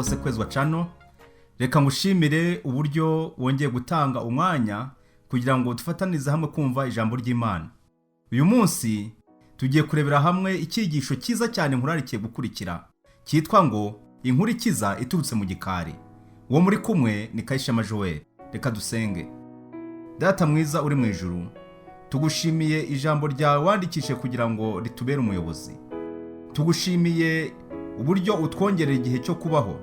se Kwezwa Channel. Reka ngushimire uburyo wongeye gutanga umwanya kugira ngo dufatanize hamwe kumva ijambo ry'Imana. Uyu munsi tugiye kurebera hamwe icyigisho cyiza cyane nkurarikiye gukurikira, cyitwa ngo inkuru ikiza iturutse mu gikari. Uwo muri kumwe ni Kayishema Joel. Reka dusenge. Data mwiza uri mu ijuru, tugushimiye ijambo ryawe wandikishije kugira ngo ritubere umuyobozi. Tugushimiye uburyo utwongerera igihe cyo kubaho,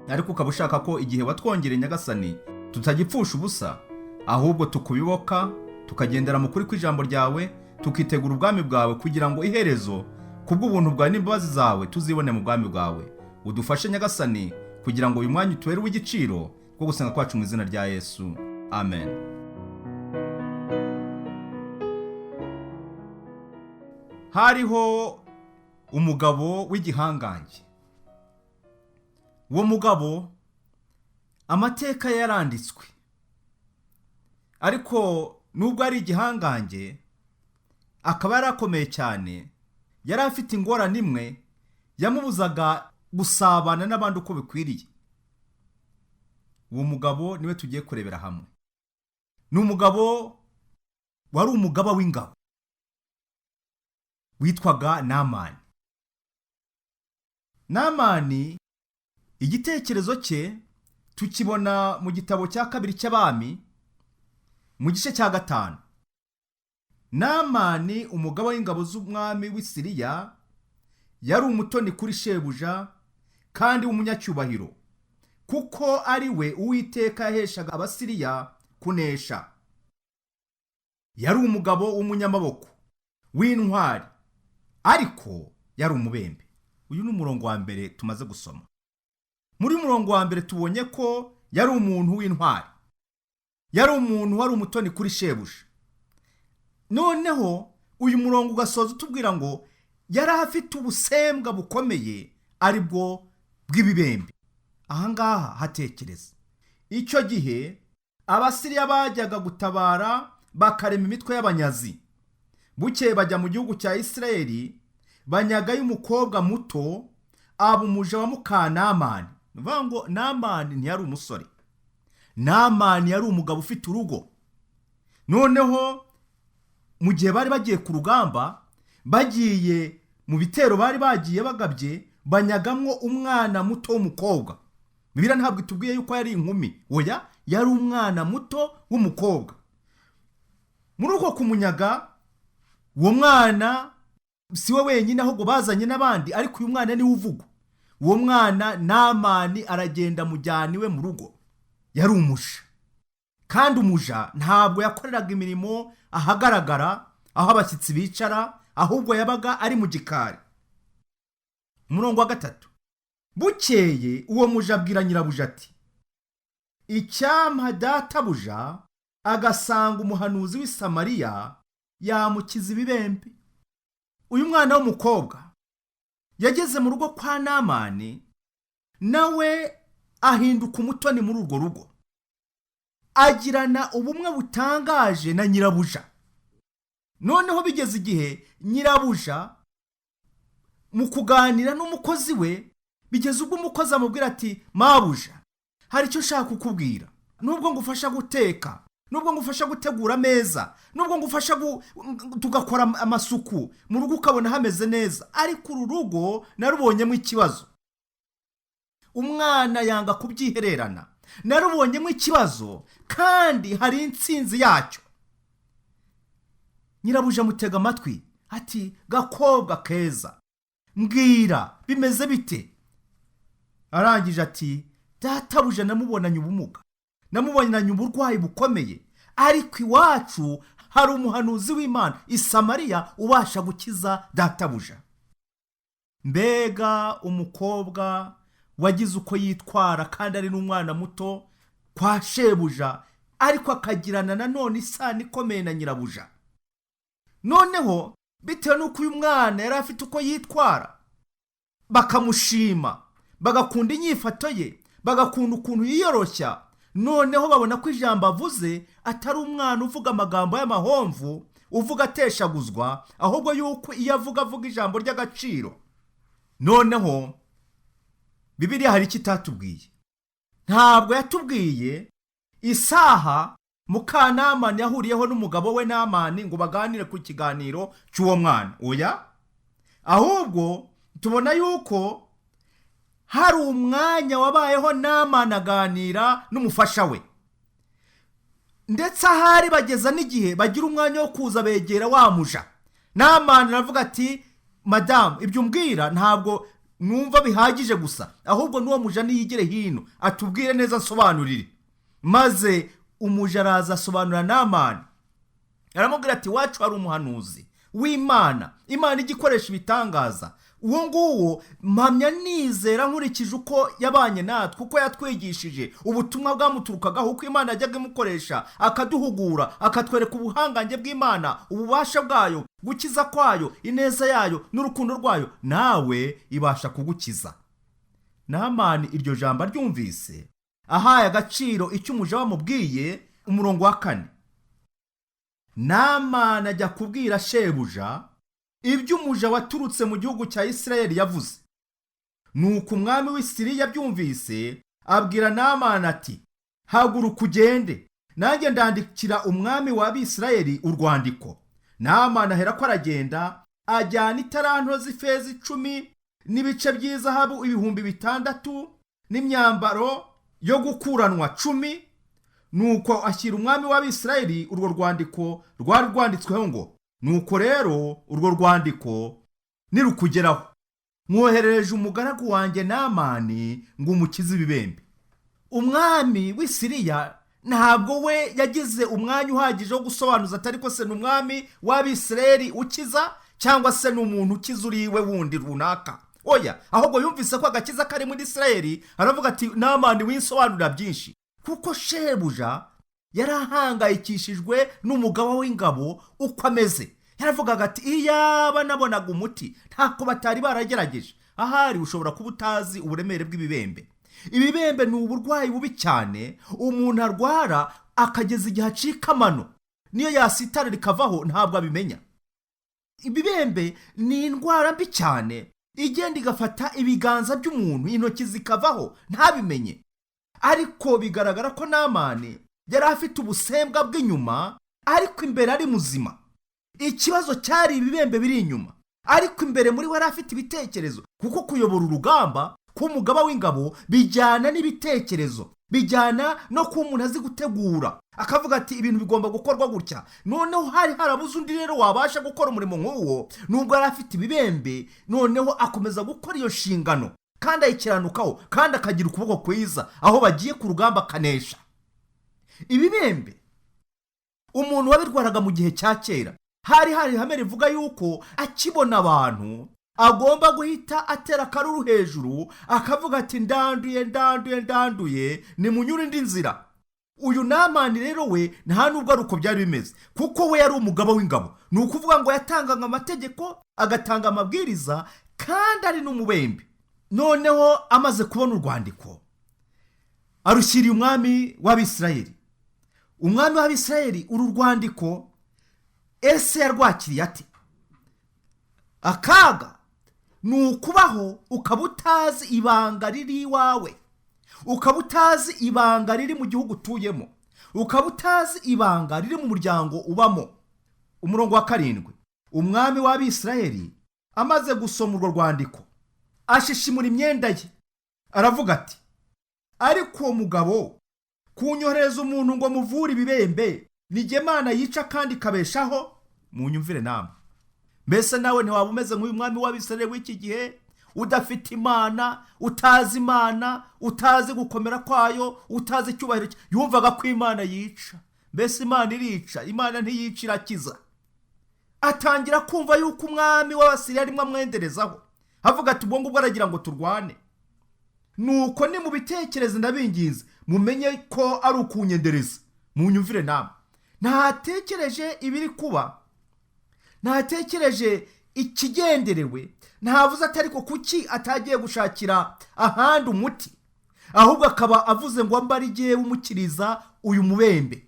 ariko ukaba ushaka ko igihe watwongereye, Nyagasani, tutagipfusha ubusa, ahubwo tukubiboka, tukagendera mu kuri kw'ijambo ryawe, tukitegura ubwami bwawe, kugira ngo iherezo kubw'ubuntu bwawe n'imbabazi zawe tuzibone mu bwami bwawe. Udufashe, Nyagasani, kugira ngo uyu mwanya utubere uw'igiciro bwo gusenga kwacu, mu izina rya Yesu, amen. Hariho umugabo w'igihangange. Uwo mugabo amateka ye yaranditswe, ariko nubwo ari igihangange akaba yarakomeye cyane, yari afite ingorane imwe yamubuzaga gusabana n'abandi uko bikwiriye. Uwo mugabo niwe tugiye kurebera hamwe. Ni umugabo wari umugaba w'ingabo witwaga Namani. Namani, igitekerezo cye tukibona mu gitabo cya kabiri cy'Abami, mu gice cya 5. Namani, umugaba w'ingabo z'umwami w'i Siriya, yari umutoni kuri shebuja kandi w'umunyacyubahiro, kuko ari we Uwiteka yaheshaga Abasiriya kunesha. Yari umugabo w'umunyamaboko w'intwari, ariko yari umubembe. Uyu ni umurongo wa mbere tumaze gusoma. Muri murongo wa mbere tubonye ko yari umuntu w'intwari, yari umuntu wari umutoni kuri shebuja. Noneho uyu murongo ugasoza utubwira ngo yari afite ubusembwa bukomeye, ari bwo bw'ibibembe. Ahangaha hatekereza icyo gihe Abasiriya bajyaga gutabara bakarema imitwe y'abanyazi. Bukeye bajya mu gihugu cya Isirayeli, banyagayo umukobwa muto, aba umuja wa muka Namani. Ni ukuvuga ngo Namani ntiyari umusore, Namani yari umugabo ufite urugo. Noneho mu gihe bari bagiye ku rugamba, bagiye mu bitero bari bagiye bagabye, banyagamwo umwana muto w'umukobwa. Bibiliya ntabwo itubwiye yuko yari inkumi, oya, yari umwana muto w'umukobwa. Muri uko kumunyaga uwo mwana, si we wenyine, ahubwo bazanye n'abandi, ariko uyu mwana niwe uvugwa. Uwo mwana Namani aragenda amujyana iwe mu rugo. Yari umuja, kandi umuja ntabwo yakoreraga imirimo ahagaragara aho abashyitsi bicara, ahubwo yabaga ari mu gikari. Umurongo wa 3: bukeye uwo muja abwira nyirabuja ati: "Icyampa databuja agasanga umuhanuzi w'i Samariya, yamukiza ibibembe." Uyu mwana w'umukobwa yageze mu rugo kwa Namani, nawe ahinduka umutoni muri urwo rugo, agirana ubumwe butangaje na nyirabuja. Noneho bigeze igihe nyirabuja mu kuganira n'umukozi we, bigeze ubwo umukozi amubwira ati: "Mabuja, hari icyo nshaka kukubwira. Nubwo ngufasha guteka, nubwo ngufasha gutegura ameza, nubwo ngufasha tugakora amasuku mu rugo ukabona hameze neza, ariko uru rugo narubonyemo ikibazo." Umwana yanga kubyihererana. "Narubonyemo ikibazo kandi hari intsinzi yacyo." Nyirabuja amutega amatwi ati: "Gakobwa keza, mbwira, bimeze bite?" Arangije ati: "Databuja namubonanye ubumuga, namubonanye uburwayi bukomeye, ariko iwacu hari umuhanuzi w'Imana i Samariya ubasha gukiza databuja." Mbega umukobwa wagize uko yitwara, kandi ari n'umwana muto kwa shebuja, ariko akagirana nanone isano ikomeye na nyirabuja! Noneho bitewe n'uko uyu mwana yari afite uko yitwara, bakamushima, bagakunda inyifato ye, bagakunda ukuntu yiyoroshya, noneho babona ko ijambo avuze atari umwana uvuga amagambo y'amahomvu, uvuga ateshaguzwa, ahubwo yuko iyo avuga, avuga ijambo ry'agaciro. Noneho Bibiliya hari icyo itatubwiye. Ntabwo yatubwiye isaha mukanamani yahuriyeho n'umugabo we Namani ngo baganire ku kiganiro cy'uwo mwana. Oya, ahubwo tubona yuko hari umwanya wabayeho Namani aganira n'umufasha we, ndetse ahari bageza n'igihe bagira umwanya wo kuza begera wa muja. Namani aravuga ati: "Madamu, ibyo umbwira ntabwo numva bihagije gusa, ahubwo n'uwo muja niyigire hino atubwire neza, nsobanurire." Maze umuja araza asobanura Namani, aramubwira ati: "Iwacu hari umuhanuzi w'Imana, Imana ijya ikoresha ibitangaza. Uwo nguwo mpamya nizera, nkurikije uko yabanye natwe, uko yatwigishije, ubutumwa bwamuturukagaho, uko Imana yajyaga imukoresha akaduhugura, akatwereka ubuhangange bw'Imana, ububasha bwayo, gukiza kwayo, ineza yayo n'urukundo rwayo, nawe ibasha kugukiza." Namani iryo jambo aryumvise, ahaye agaciro icyo umuja bamubwiye. Umurongo wa 4: Namani ajya kubwira shebuja ibyo umuja waturutse mu gihugu cya Isirayeli yavuze. Nuko umwami w'i Siriya abyumvise, abwira Namani ati: "Haguruka ugende, nanjye ndandikira umwami w'Abisirayeli urwandiko." Namani ahera ko aragenda, ajyana itaranto z'ifeza 10 n'ibice by'izahabu 6000 n'imyambaro yo gukuranwa 10. Nuko ashyira umwami w'Abisirayeli urwo rwandiko rwari rwanditsweho ngo: "Nuko rero urwo rwandiko nirukugeraho, mwoherereje umugaragu wanjye Namani ngo umukize ibibembe." Umwami w'i Siriya ntabwo we yagize umwanya uhagije wo gusobanuza atari ko se ni umwami w'Abisirayeli ukiza, cyangwa se ni umuntu ukiza uri iwe wundi runaka. Oya, ahubwo yumvise ko agakiza kari muri Isirayeli, aravuga ati: "Namani, winsobanurira byinshi," kuko shebuja yari ahangayikishijwe n'umugaba w'ingabo uko ameze. Yaravugaga ati: "Iyaba nabonaga umuti, ntako batari baragerageje." Ahari ushobora kuba utazi uburemere bw'ibibembe. Ibibembe ni uburwayi bubi cyane umuntu arwara akageza igihe acika amano, niyo yasitara rikavaho ntabwo abimenya. Ibibembe ni indwara mbi cyane igenda igafata ibiganza by'umuntu, intoki zikavaho ntabimenye. Ariko bigaragara ko Namani yari afite ubusembwa bw'inyuma, ariko imbere ari muzima. Ikibazo cyari ibibembe biri inyuma, ariko imbere muri we yari afite ibitekerezo, kuko kuyobora urugamba k'umugaba w'ingabo bijyana n'ibitekerezo, bijyana no kuba umuntu azi gutegura, akavuga ati: "Ibintu bigomba gukorwa gutya." Noneho hari harabuze undi rero wabasha gukora umurimo nk'uwo, nubwo yari afite ibibembe. Noneho akomeza gukora iyo nshingano kandi ayikiranukaho, kandi akagira ukuboko kwiza, aho bagiye ku rugamba akanesha. Ibibembe, umuntu wabirwaraga mu gihe cya kera, hari hari ihame rivuga yuko akibona abantu agomba guhita atera akaruru hejuru, akavuga ati: "Ndanduye, ndanduye, ndanduye, nimunyure indi nzira." Uyu Namani rero we nta nubwo ari uko byari bimeze, kuko we yari umugabo w'ingabo. Ni ukuvuga ngo yatangaga amategeko, agatanga amabwiriza, kandi ari n'umubembe. Noneho amaze kubona urwandiko, arushyiriye umwami w'Abisirayeli. Umwami w'Abisirayeli uru rwandiko ese yarwakiriye ate? Akaga ni ukubaho ukaba utazi ibanga riri iwawe, ukaba utazi ibanga riri mu gihugu utuyemo, ukaba utazi ibanga riri mu muryango ubamo. Umurongo wa 7: umwami w'Abisirayeli amaze gusoma urwo rwandiko, ashishimura imyenda ye, aravuga ati: "Ariko uwo mugabo kunyohereza umuntu ngo muvure ibibembe, ni Imana yica kandi ikabeshaho." Munyumvire namwe, mbese nawe ntiwaba umeze nk'uyu mwami w'Abisirayeli w'iki gihe, udafite Imana, utazi Imana, utazi gukomera kwayo, utazi icyubahiro? Yumvaga ko Imana yica. Mbese Imana irica? Imana ntiyica, irakiza. Atangira kumva yuko umwami w'Abasiriya arimo amwenderezaho, avuga ati: "Ubwo ngubwo aragira ngo turwane. Nuko ni mu bitekerezo, ndabinginze mumenye ko ari ukunyendereza." Munyumvire namwe, ntatekereje ibiri kuba, ntatekereje ikigenderewe, ntavuze ati: "Ariko kuki atagiye gushakira ahandi umuti?" Ahubwo akaba avuze ngo: "Mbare igihe umukiriza uyu mubembe."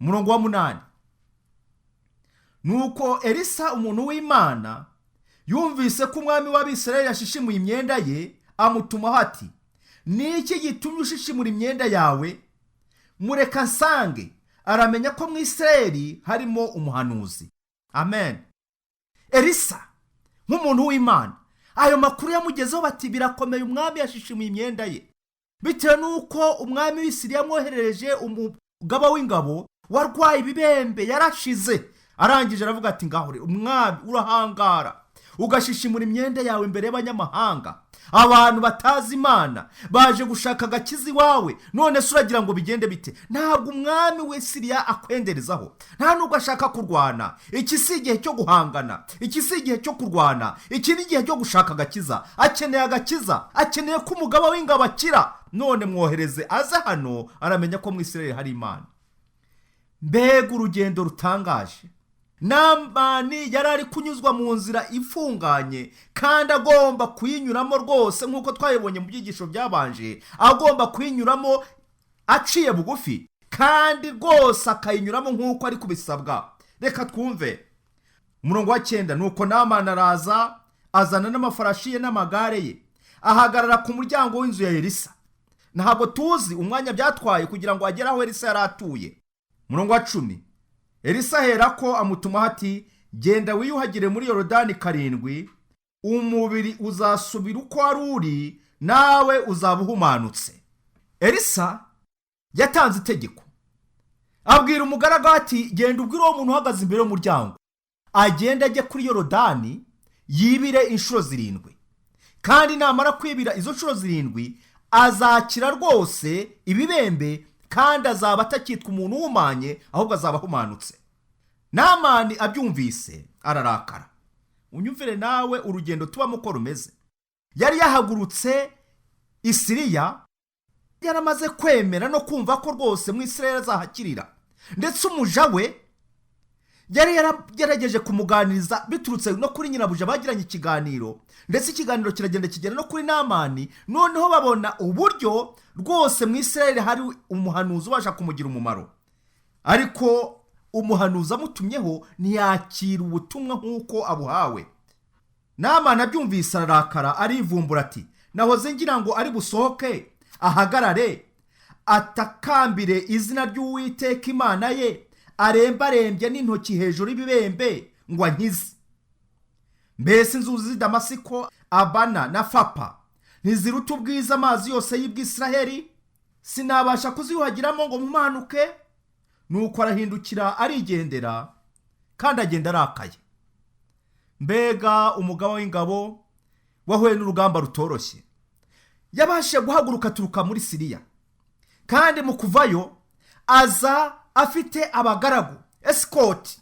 Umurongo wa 8: nuko Elisa umuntu w'Imana yumvise ko umwami w'Abisirayeli yashishimuye imyenda ye, Amutumaho ati: "Ni iki gitumye ushishimura imyenda yawe? Mureka nsange, aramenya ko mu Isirayeli harimo umuhanuzi." Amen. Elisa nk'umuntu w'Imana, ayo makuru yamugezeho bati: "Birakomeye, umwami yashishimuye imyenda ye," bitewe n'uko umwami w'Isiriya yamwoherereje umugaba w'ingabo warwaye ibibembe, yarashize. Arangije aravuga ati: "Ngaho rero, umwami, urahangara ugashishimura imyenda yawe imbere y'abanyamahanga, abantu batazi Imana baje gushaka agakiza iwawe. None se uragira ngo bigende bite?" Ntabwo umwami w'Isiriya akwenderezaho, nta nubwo ashaka kurwana. Iki si igihe cyo guhangana, iki si igihe cyo kurwana, iki ni igihe cyo gushaka agakiza. Akeneye agakiza, akeneye ko umugaba w'ingabo akira. None mwohereze aze hano, aramenya ko mu Isirayeli hari Imana. Mbega urugendo rutangaje! Namani yari ari kunyuzwa mu nzira ifunganye kandi agomba kuyinyuramo rwose, nk'uko twabibonye mu byigisho byabanje, agomba kuyinyuramo aciye bugufi kandi rwose akayinyuramo nk'uko ari kubisabwa. Reka twumve umurongo wa 9. Nuko Namani araza, azana n'amafarashi ye n'amagare ye, ahagarara ku muryango w'inzu ya Elisa. Ntabwo tuzi umwanya byatwaye kugira ngo agere aho Elisa yari atuye. Umurongo wa 10: Elisa ahera ko amutumaho ati: "Genda wiyuhagire muri Yorodani karindwi, umubiri uzasubira uko wari uri, nawe uzaba uhumanutse." Elisa yatanze itegeko, abwira umugaragu ati: "Genda ubwire uwo muntu uhagaze imbere y'umuryango, agende ajye kuri Yorodani yibire inshuro 7, kandi namara kwibira izo nshuro 7 azakira rwose ibibembe, kandi azaba atakitwa umuntu uhumanye, ahubwo azaba ahumanutse." Namani abyumvise ararakara. Unyumvire nawe urugendo tubamo uko rumeze. Yari yahagurutse Isiriya, yaramaze kwemera no kumva ko rwose mu Isirayeli azahakirira, ndetse umuja we yari yaragerageje kumuganiriza biturutse no kuri nyirabuja. Bagiranye ikiganiro, ndetse ikiganiro kiragenda kigera no kuri Namani. Noneho babona uburyo rwose mu Isirayeli hari umuhanuzi ubasha kumugira umumaro, ariko umuhanuzi amutumyeho ntiyakira ubutumwa nk'uko abuhawe. Namani abyumvise ararakara, arivumbura ati: "Nahoze ngira ngo ari busohoke, ahagarare, atakambire izina ry'Uwiteka Imana ye, arembarembye n'intoki hejuru y'ibibembe ngo ankize. Mbese inzuzi z'i Damasiko, Abana na Fapa, ntiziruta ubwiza amazi yose y'Ubwisiraheli? Sinabasha kuziyuhagiramo ngo mpumanuke?" Nuko arahindukira arigendera, kandi agenda arakaye. Mbega umugaba w'ingabo wahuye n'urugamba rutoroshye! Yabashije guhaguruka aturuka muri Siriya, kandi mu kuvayo aza afite abagaragu, escort,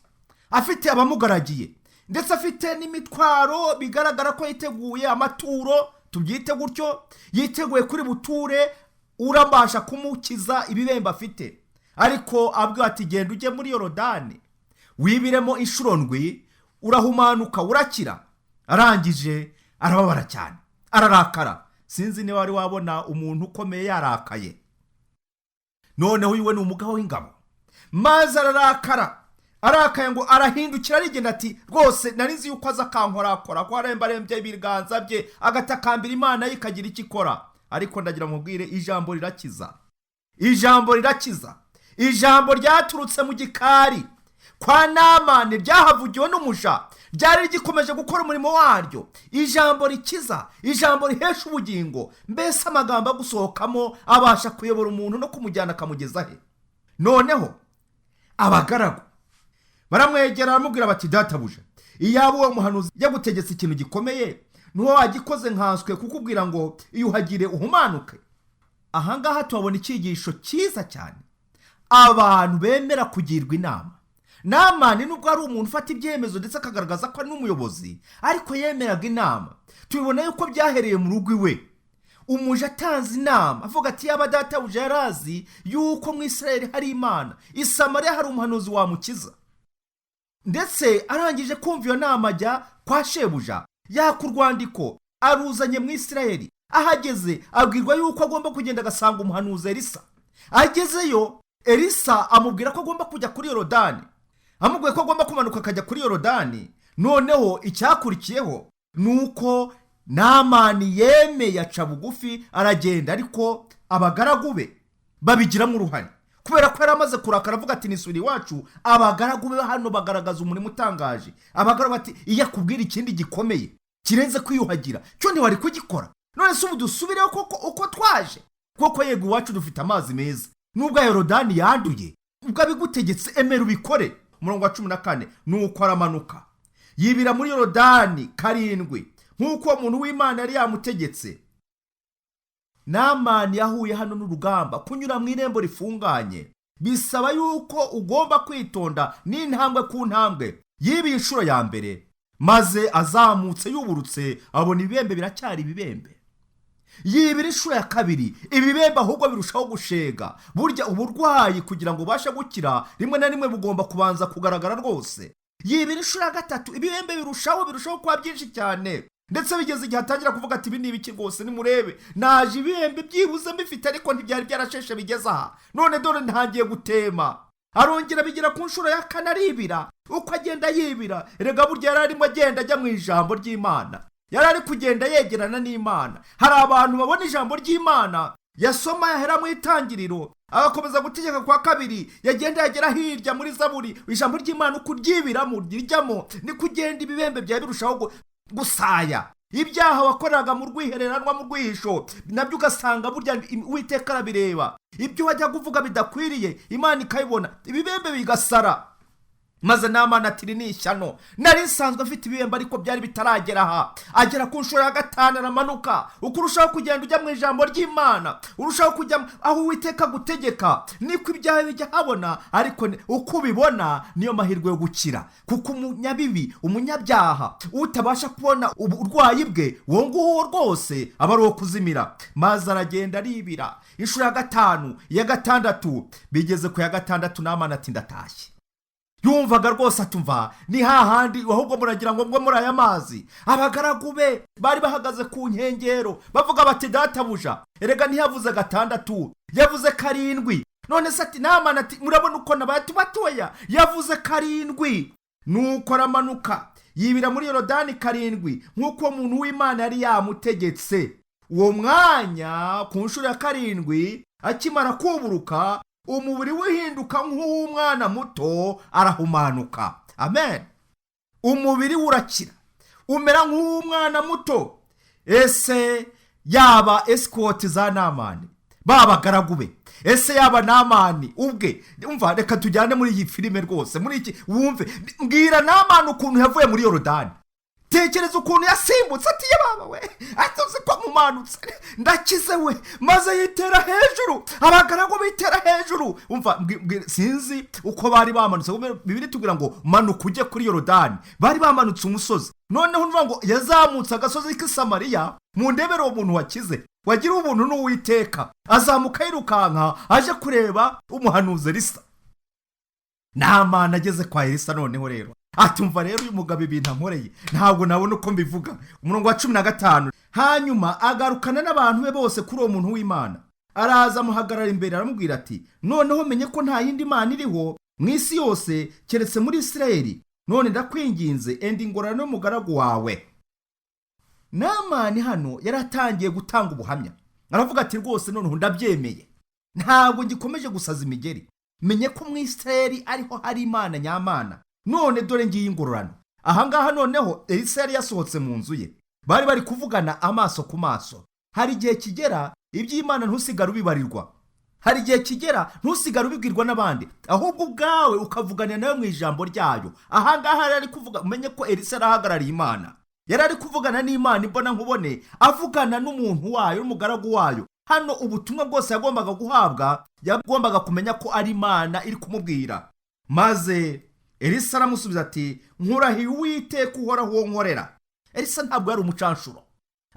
afite abamugaragiye, ndetse afite n'imitwaro, bigaragara ko yiteguye amaturo, tubyite gutyo, yiteguye kuri buture urabasha kumukiza ibibembe afite. Ariko abwira ati: "Genda ujye muri Yorodani wibiremo inshuro 7, urahumanuka, urakira." Arangije arababara cyane, ararakara. Sinzi niba wari wabona umuntu ukomeye yarakaye. Noneho uyu we ni umugabo w'ingabo. Maze ararakara, arakaye ngo arahindukira arigenda, ati: "Rwose nari nzi yuko aza akankorakora, ko arembarembye ibiganza bye, agatakambira Imana ye, ikagira icyo ikora." Ariko ndagira mubwire, ijambo rirakiza, ijambo rirakiza. Ijambo ryaturutse mu gikari kwa Namani, ryahavugiwe n'umuja, ryari rigikomeje gukora umurimo waryo. Ijambo rikiza, ijambo rihesha ubugingo. Mbese amagambo agusohokamo abasha kuyobora umuntu no kumujyana akamugeza he? Noneho abagaragu baramwegera, baramubwira bati: "Databuja, iyaba uwo muhanuzi yagutegetse ikintu gikomeye, ntuba wagikoze, nkanswe kukubwira ngo iyuhagire uhumanuke?" Ahangaha tuhabona icyigisho cyiza cyane, abantu bemera kugirwa inama. Namani nubwo ari umuntu ufata ibyemezo ndetse akagaragaza ko ari n'umuyobozi, ariko yemeraga inama. Tubibona yuko byahereye mu rugo iwe, umuja atanze inama avuga ati: "Yaba databuja yarazi yuko mu Isirayeli hari Imana, i Samariya hari umuhanuzi wamukiza." Ndetse arangije kumva iyo nama ajya kwa shebuja, yaka urwandiko, aruzanye mu Isirayeli. Ahageze abwirwa yuko agomba kugenda agasanga umuhanuzi Elisa. Agezeyo, Elisa amubwira ko agomba kujya kuri Yorodani. Amubwiye ko agomba kumanuka akajya kuri Yorodani, noneho icyakurikiyeho ni uko Namani yemeye aca bugufi aragenda, ariko abagaragu be babigiramo uruhare kubera ko yari amaze kurakara avuga ati nisuri iwacu. Abagaragu be hano bagaragaza umurimo utangaje. Abagaragu bati iyo akubwira ikindi gikomeye kirenze kwiyuhagira cyo ntiwari kugikora. None se ubu dusubireho koko uko twaje? Koko yego iwacu dufite amazi meza, nubwo Yorodani yanduye. Ubwo abigutegetse emera ubikore. Umurongo wa 14: nuko aramanuka yibira muri Yorodani 7 nk'uko uwo muntu w'Imana yari yamutegetse. Namani yahuye hano n'urugamba. Kunyura mu irembo rifunganye bisaba yuko ugomba kwitonda n'intambwe ku ntambwe. Yibiye inshuro ya mbere, maze azamutse yuburutse abona ibibembe biracyari ibibembe. Yibira inshuro ya kabiri, ibibembe ahubwo birushaho gushega. Burya uburwayi kugira ngo ubashe gukira rimwe na rimwe bugomba kubanza kugaragara rwose. Yibira inshuro ya gatatu, ibibembe birushaho kuba byinshi cyane, ndetse bigeze igihe atangira kuvuga ati ibi ni ibiki rwose? Nimurebe, naje ibihembe byibuze mbifite, ariko ntibyari byarasheshe bigeze aha, none dore ntangiye gutema. Arongera bigera ku nshuro ya kane aribira. Uko agenda yibira, erega burya yari arimo agenda ajya mu ijambo ry'Imana, yari ari kugenda yegerana n'Imana. Hari abantu babona ijambo ry'Imana, yasoma yahera mu Itangiriro agakomeza Gutegeka kwa Kabiri, yagenda yagera hirya muri Zaburi. Ijambo ry'Imana uko uryibiramo rijyamo, niko ugenda ibibembe byawe birushaho gusaya. Ibyaha wakoreraga mu rwihereranwa, mu rwihisho, nabyo ugasanga burya Uwiteka arabireba. Ibyo wajya kuvuga bidakwiriye, Imana ikabibona, ibibembe bigasara. Maze Namani ati ni ishyano, nari nsanzwe afite ibihembo ariko byari bitaragera aha. Agera ku nshuro ya gatanu aramanuka. Uko urushaho kugenda ujya mu ijambo ry'Imana, urushaho kujya aho Uwiteka agutegeka, niko ibyawe bijya habona. Ariko uko ubibona niyo mahirwe yo gukira, kuko umunyabibi, umunyabyaha utabasha kubona uburwayi bwe, uwo nguwo rwose aba ari uwo kuzimira. Maze aragenda aribira inshuro ya gatanu, iya gatandatu. Bigeze ku ya gatandatu, Namani ati ndatashye. Yumvaga rwose atumva ni hahandi, ahubwo muragira ngo ngo muri aya mazi. Abagaragu be bari bahagaze ku nkengero bavuga bati databuja, erega ntiyavuze gatandatu, yavuze 7. None se ati Namani ati murabona uko nabaye batoya, yavuze 7. Nuko aramanuka yibira muri Yorodani 7 nk'uko uwo muntu w'Imana yari yamutegetse. Uwo mwanya ku nshuro ya 7 akimara kuburuka, umubiri we uhinduka nk'uw'umwana muto, arahumanuka. Amen. Umubiri we urakira, umera nk'uw'umwana muto. Ese yaba escort za Namani, babagaragu be, ese yaba Namani ubwe? Umva, reka tujyane muri iyi filime rwose, muri iki wumve. Mbwira Namani ukuntu yavuye muri Yorodani. Tekereza ukuntu yasimbutse ati yababa we, atuzi ko nkumanutse ndakize we. Maze yitera hejuru, abagaragu bitera hejuru. Umva, sinzi uko bari bamanutse. Bibiliya itubwira ngo manuka ujye kuri Yorodani. Bari bamanutse umusozi, noneho urumva ngo yazamutse agasozi k'i Samariya. Mu ndebere uwo muntu wakize, wagira ubuntu n'Uwiteka, azamuka yirukanka aje kureba umuhanuzi Elisa. Namani ageze kwa Elisa noneho rero atumva rero uyu mugabo ibintu ankoreye ntabwo nabona uko mbivuga. Umurongo wa 15: hanyuma agarukana n'abantu be bose kuri uwo muntu w'Imana, araza amuhagarara imbere, aramubwira ati noneho menye ko nta yindi mana iriho mu isi yose keretse muri Isirayeli. None ndakwinginze, enda ingororano y'umugaragu wawe. Namani hano yari atangiye gutanga ubuhamya, aravuga ati rwose noneho ndabyemeye, ntabwo ngikomeje gusaza imigeri, menye ko mu Isirayeli ariho hari Imana nyamana. None dore ngiyi ingororano. Ahangaha noneho Elisa yari yasohotse mu nzu ye, bari bari kuvugana amaso ku maso. Hari igihe kigera iby'Imana ntusigare ubibarirwa, hari igihe kigera ntusigare ubibwirwa n'abandi, ahubwo ubwawe ukavuganira nawe mu ijambo ryayo. Ahangaha yari ari kuvuga, umenye ko Elisa yari ahagarariye Imana, yari ari kuvugana n'Imana imbona nkubone, avugana n'umuntu wayo, n'umugaragu wayo. Hano ubutumwa bwose yagombaga guhabwa, yagombaga kumenya ko ari Imana iri kumubwira. Maze Elisa aramusubiza ati nkurahiye Uwiteka uhoraho uwo nkorera. Elisa ntabwo yari umucanshuro.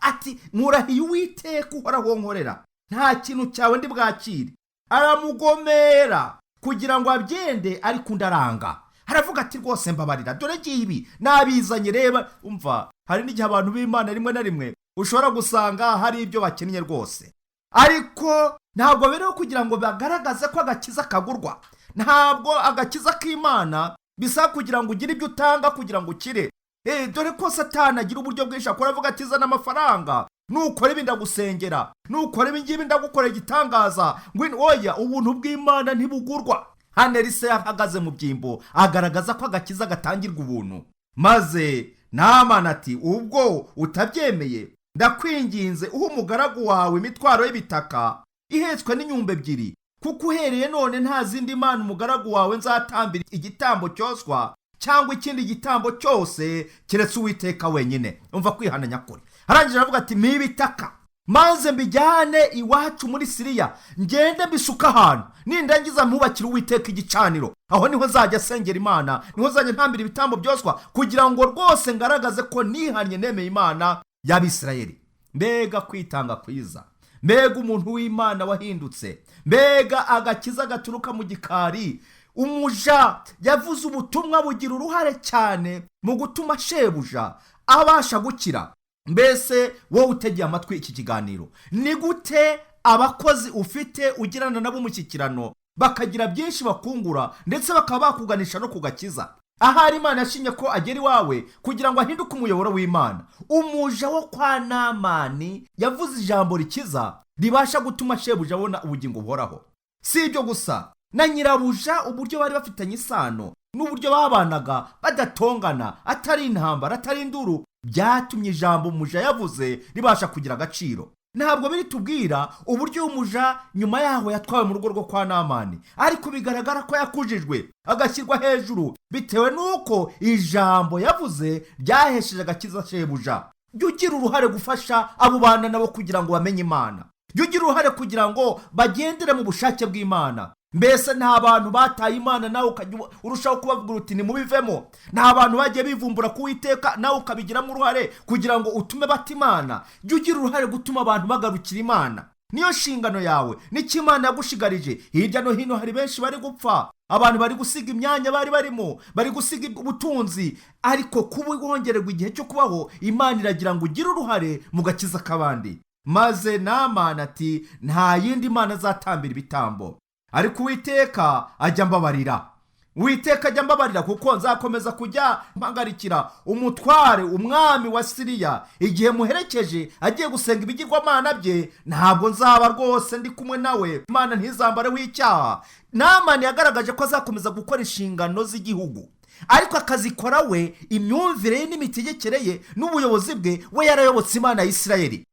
Ati nkurahiye Uwiteka uhoraho uwo nkorera, nta kintu cyawe ndi bwakire. Aramugomera kugira ngo abyende, ariko undi aranga, aravuga ati rwose mbabarira, dore ngibi nabizanye, reba. Umva, hari n'igihe abantu b'Imana rimwe na rimwe ushobora gusanga hari ibyo bakennye rwose, ariko ntabwo bereho kugira ngo bagaragaze ko agakiza kagurwa. Ntabwo agakiza k'Imana bisaba kugira ngo ugire ibyo utanga kugira ngo ukire. Dore ko Satani agira uburyo bwinshi akora, avuga ati zana amafaranga, nukora ibi ndagusengera, nukora ibi ngibi ndagukorera igitangaza, ngwino. Oya, ubuntu bw'Imana ntibugurwa. Hano Elisa yahagaze mu byimbo agaragaza ko agakiza gatangirwa ubuntu. Maze Namani ati ubwo utabyemeye, ndakwinginze uhe umugaragu wawe imitwaro y'ibitaka ihetswe n'inyumba ebyiri, kuko uhereye none nta zindi mana umugaragu wawe nzatambira igitambo cyoswa cyangwa ikindi gitambo cyose keretse Uwiteka wenyine. Umva kwihana nyakuri. Arangije aravuga ati mibitaka maze mbijyane iwacu muri Siriya, ngende mbisuka ahantu, nindangiza mpubakire Uwiteka igicaniro. Aho niho nzajya asengera Imana, niho nzajya ntambira ibitambo byoswa, kugira ngo rwose ngaragaze ko nihannye, nemeye Imana y'Abisirayeli. Mbega kwitanga kwiza! Mbega umuntu w'Imana wahindutse! Mbega agakiza gaturuka mu gikari! Umuja yavuze ubutumwa bugira uruhare cyane mu gutuma shebuja abasha gukira. Mbese wowe utegeye amatwi iki kiganiro, ni gute abakozi ufite ugirana nabo umushyikirano bakagira byinshi bakungura, ndetse bakaba bakuganisha no ku gakiza? Ahari Imana yashimye ko agera iwawe kugira ngo ahinduke umuyoboro w'Imana. Umuja wo kwa Namani yavuze ijambo rikiza ribasha gutuma shebuja abona ubugingo buhoraho. Si ibyo gusa, na nyirabuja uburyo bari bafitanye isano n'uburyo babanaga badatongana, atari intambara, atari induru, byatumye ijambo umuja yavuze ribasha kugira agaciro. Ntabwo biri tubwira uburyo umuja nyuma yaho yatwawe mu rugo rwo kwa Namani, ariko bigaragara ko yakujijwe agashyirwa hejuru bitewe n'uko ijambo yavuze ryahesheje agakiza shebuja. Jya ugira uruhare gufasha abo bana nabo kugira ngo bamenye Imana. Jya ugira uruhare kugira ngo bagendere mu bushake bw'Imana. Mbese nta bantu bataye Imana nawe ukajya urushaho kubabwira uti nimubivemo? Nta bantu bagiye bivumbura ku Uwiteka nawe ukabigiramo uruhare kugira ngo utume bata Imana? Jya ugira uruhare gutuma abantu bagarukira Imana, niyo nshingano yawe, nicyo Imana yagushigarije. Hirya no hino hari benshi bari gupfa, abantu bari gusiga imyanya bari barimo, bari gusiga ubutunzi, ariko kuba wongererwa igihe cyo kubaho, Imana iragira ngo ugire uruhare mu gakiza k'abandi. Maze Namani ati nta yindi mana azatambira ibitambo, ariko Uwiteka ajya mbabarira, Uwiteka ajya mbabarira, kuko nzakomeza kujya mpagarikira umutware umwami wa Siriya igihe muherekeje agiye gusenga ibigirwamana bye. Ntabwo nzaba rwose ndi kumwe nawe, Imana ntizambareho icyaha. Namani yagaragaje ko azakomeza gukora inshingano z'igihugu, ariko akazikora we imyumvire ye n'imitegekere ye n'ubuyobozi bwe, we yarayobotse Imana ya Isirayeli.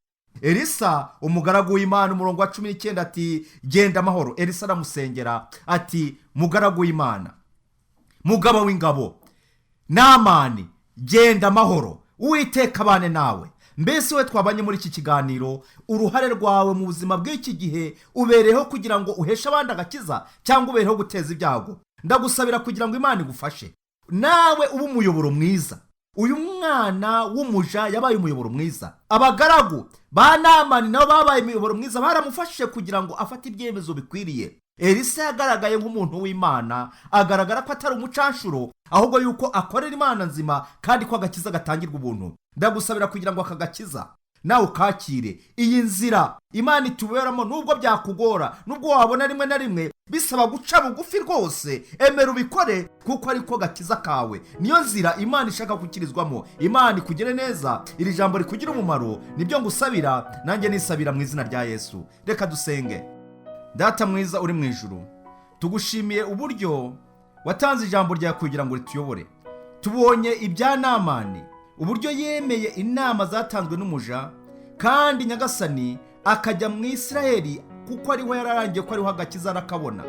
Elisa umugaragu w'Imana, umurongo wa 19 ati genda amahoro. Elisa aramusengera ati mugaragu w'Imana, mugaba w'ingabo Namani, genda amahoro, Uwiteka abane nawe. Mbese we twabanye muri iki kiganiro, uruhare rwawe mu buzima bw'iki gihe ubereyeho kugira ngo uheshe abandi agakiza cyangwa ubereyeho guteza ibyago? Ndagusabira kugira ngo Imana igufashe nawe ube umuyoboro mwiza. Uyu mwana w'umuja yabaye umuyoboro mwiza, abagaragu ba Namani nabo babaye imiyoboro mwiza, baramufashije kugira ngo afate ibyemezo bikwiriye. Elisa yagaragaye nk'umuntu w'Imana, agaragara ko atari umucanshuro, ahubwo yuko akorera Imana nzima kandi ko agakiza gatangirwa ubuntu. Ndagusabira kugira ngo aka gakiza nawe ukakire. Iyi nzira Imana ituberamo, nubwo byakugora, nubwo wabona rimwe na rimwe bisaba guca bugufi rwose, emera ubikore kuko ariko gakiza kawe, niyo nzira Imana ishaka gukirizwamo. Imana ikugire neza, iri jambo rikugira umumaro, nibyo ngusabira nanjye nisabira mu izina rya Yesu. Reka dusenge. Data mwiza uri mu ijuru, tugushimiye uburyo watanze ijambo ryawe kugira ngo rituyobore. Tubonye ibya Namani, uburyo yemeye inama zatanzwe n'umuja, kandi Nyagasani akajya mu Isiraheli kuko ariho yararangiye ko ariho agakiza arakabona.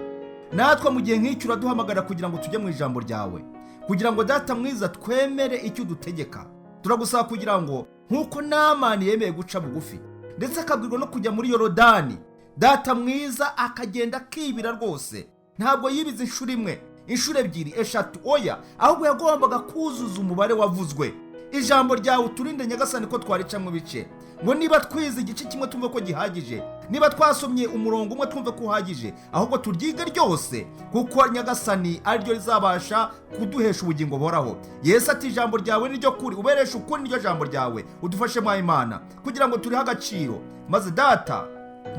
Natwe mu gihe nk'icyo uraduhamagara kugira ngo tujye mu ijambo ryawe, kugira ngo Data mwiza twemere icyo udutegeka. Turagusaba kugira ngo nk'uko Namani yemeye guca bugufi, ndetse akabwirwa no kujya muri Yorodani, Data mwiza akagenda akibira rwose. Ntabwo yibize inshuro imwe, inshuro ebyiri, eshatu, oya, ahubwo yagombaga kuzuza umubare wavuzwe. Ijambo ryawe uturinde Nyagasani ko twaricamo ibice, ngo niba twize igice kimwe twumve ko gihagije, niba twasomye umurongo umwe twumve ko uhagije, ahubwo turyige ryose, kuko Nyagasani ariryo rizabasha kuduhesha ubugingo buhoraho. Yesu ati ijambo ryawe niryo kuri, uberesha ukuri niryo jambo ryawe. Udufashe mwa Imana kugira ngo turihe agaciro, maze Data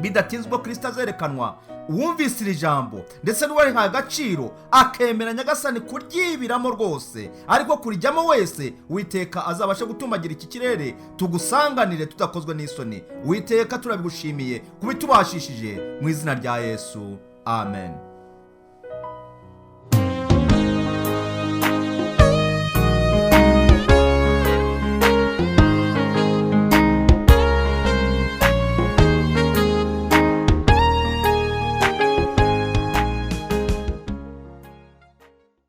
bidatinze ubwo Kirisito azerekanwa Uwumvise iri jambo ndetse n'uwarihaye agaciro akemera Nyagasani kuryibiramo rwose, ariko kurijyamo wese, Witeka azabashe gutumbagira iki kirere, tugusanganire tudakozwe n'isoni. Witeka, turabigushimiye kubitubashishije mu izina rya Yesu, amen.